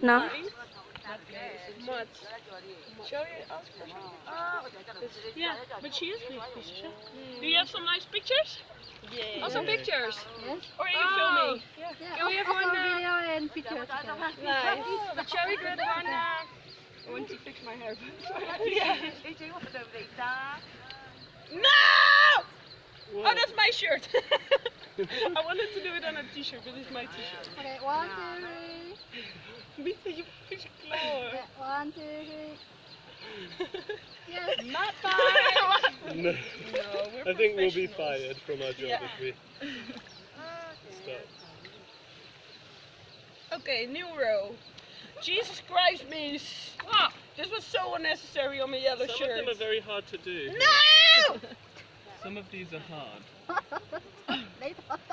No. Mud. Shall we ask for something? Yeah, but she is a big piece of shit. Do you have some nice pictures? Yeah. Also pictures? Yes. Or are you filming? Yeah. Can we have one, uh, video and pictures? Nice. But shall we get one, uh, I want to fix my hair. Yeah. No! Oh, that's my shirt. I wanted to do it on a t-shirt, but it's my t-shirt. Okay, one, two, three. Mita, you push close. Yeah, one, two, three. Yes. Not fine. No. No, we're professionals. I think we'll be fired from our job if we stop. Okay, new row. Jesus Christ, miss. Wow, this was so unnecessary on my yellow shirt. Some of them are very hard to do. No! Some of these are hard.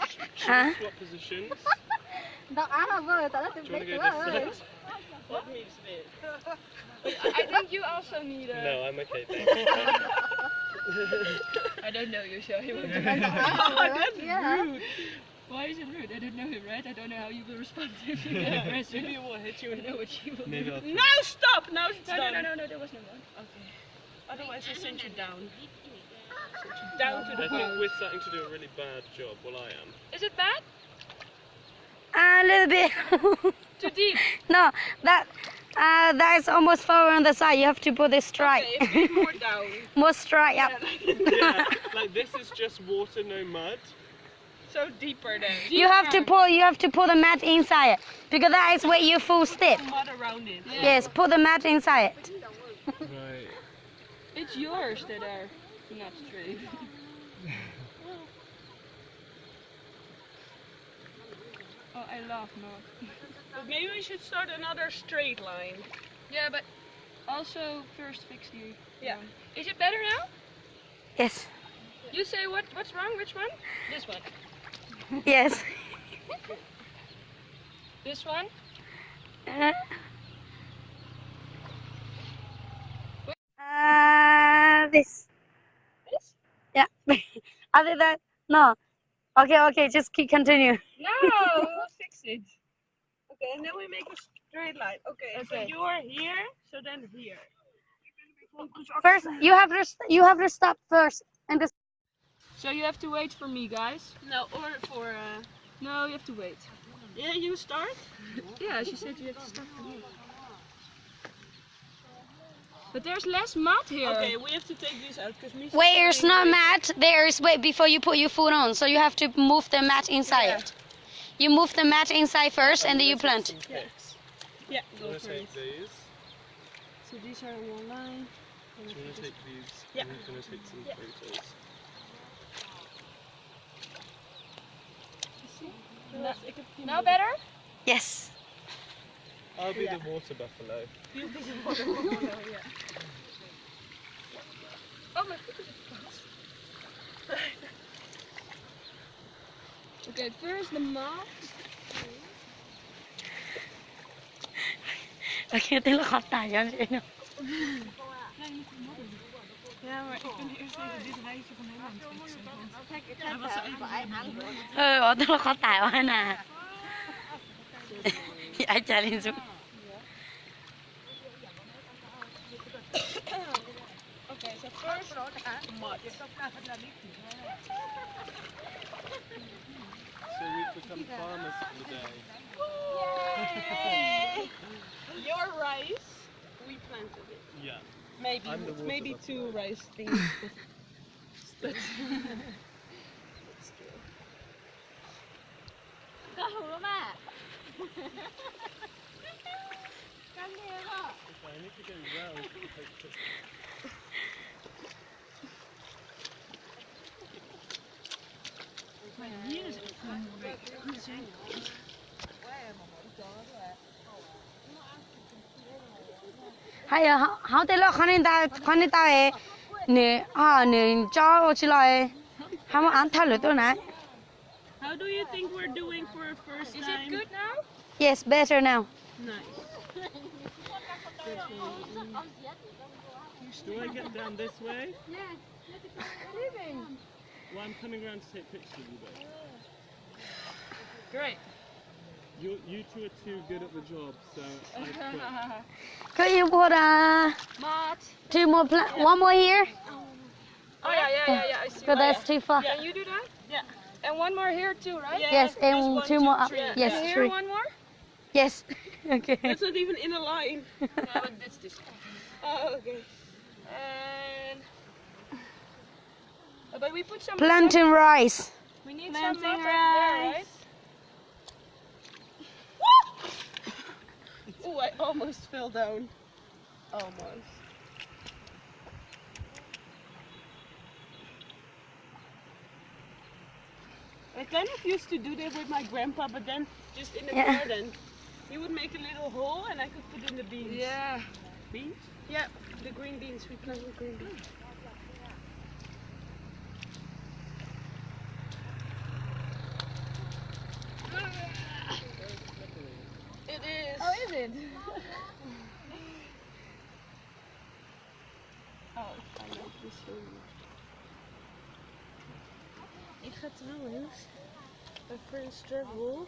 Should we swap positions? Do you want to go this side? What means this? I think you also need a... No, I'm okay, thanks. I don't know you, so he will do it. Oh, that's rude. Why is it rude? I don't know him, right? I don't know how you will respond if you get aggressive. Maybe he will hit you. I know what she will do. Maybe I'll... No, stop! Now it's done. No, no, no, no, no, there was no one. Okay. Otherwise, I sent you down. Sent you down to the ground. I think we're starting to do a really bad job. Well, I am. Is it bad? A little bit. Too deep. No, that, uh, that is almost far on the side. You have to put it straight. Okay, a bit more down. More straight up. Yeah, like, yeah, like, this is just water, no mud. So deeper then. You have to pull, you have to pull the mat inside, because that is where you full step. Put mud around it. Yeah. Yes, put the mat inside. Right. It's yours that are not straight. Oh, I love mud. But maybe we should start another straight line. Yeah, but also first fix the... Yeah. Is it better now? Yes. You say what, what's wrong? Which one? This one. Yes. This one? Uh, uh, this. This? Yeah. I did that. No. Okay, okay, just keep continue. No, we'll fix it. Okay, and then we make a straight line. Okay, so you are here, so then here. First, you have to st-, you have to stop first, and this. So you have to wait for me, guys. No, or for, uh... No, you have to wait. Yeah, you start? Yeah, she said you have to start for me. But there's less mud here. Okay, we have to take this out, 'cause Misa... Where it's not mat, there is weight before you put your foot on, so you have to move the mat inside. Yeah. You move the mat inside first, and then you plant. Yeah, go for it. Do you wanna take these? So these are one line. Do you wanna take these? Yeah. I'm gonna take some photos. Now better? Yes. I'll be the water buffalo. You'll be the water buffalo, yeah. Oh, my foot is... Okay, first the mud. Okay, tej lub qhov tais no. Ua tej lub qhov tais ua na. Ai cas li ntxub. Okay, so first, mud. So we've become farmers for the day. Yay! Your rice, we planted it. Yeah. Maybe, maybe two rice things, but, but still. Koj hu mas. Koj hu mas. Okay, I need to go round to take a picture. Hais yog hauv tej lub qhov ni ntawd, qhov ni tau es nws, nws tso ua tsis los, ho muab av thawj lwm tuaj na. How do you think we're doing for a first time? Is it good now? Yes, better now. Nice. Do I get down this way? Yes. Well, I'm coming around to take pictures of you both. Great. You, you two are too good at the job, so I quit. Could you put uh, Mat. Two more plant? One more here? Oh, yeah, yeah, yeah, yeah. I see. But that's too far. Yeah, you do that? Yeah. And one more here too, right? Yes, and two more up. Yes, three. Here, one more? Yes. Okay. That's not even in a line. Yeah, but that's this. Oh, okay. And, uh, but we put some plantain rice. We need some water in there, right? Oh, I almost fell down. Almost. I kind of used to do that with my grandpa, but then just in the garden. He would make a little hole and I could put in the beans. Yeah. Beans? Yeah, the green beans. We planted green beans. It is. Oh, is it? Oh, I like this one. Ik ga trouwens een French travel.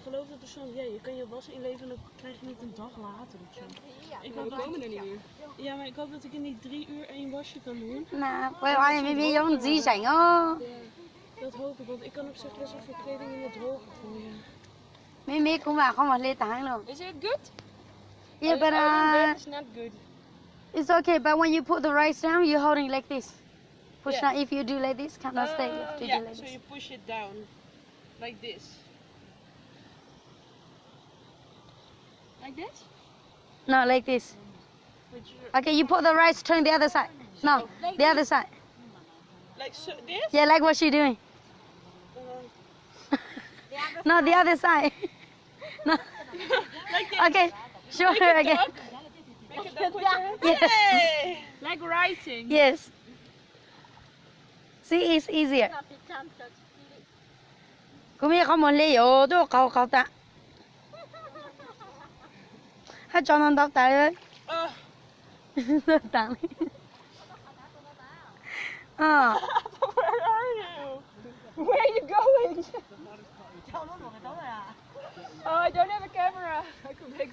Geloof dat er soms, ja, je kan je was inleveren en dan krijg je het een dag later of zo. Ik had dat, ja, maar ik hoop dat ik in die drie uur één wasje kan doen. Nah, peb ua me me yoov ntxiv zeem os. Dat hoop ik, want ik kan op zich best wel veel kleding in de droger gooien. Me me kuv mam qhov muag hle tag heev lawm. Is it good? Yeah, but uh, it's not good. It's okay, but when you put the rice down, you holding like this. Push down. If you do like this, cannot stay. You have to do like this. So you push it down like this. Like this? No, like this. Okay, you put the rice, turn the other side. No, the other side. Like so, this? Yeah, like what she doing. No, the other side. No. Like this. Okay, show her again. Make a duck. Make a duck with your hand. Yes. Yay! Like writing. Yes. See, it's easier. Kuv me qhov muag hle yuav tuaj qau qau tas. Hab tso ntau ntau tas li. Where are you? Where are you going? Oh, I don't have a camera. I could make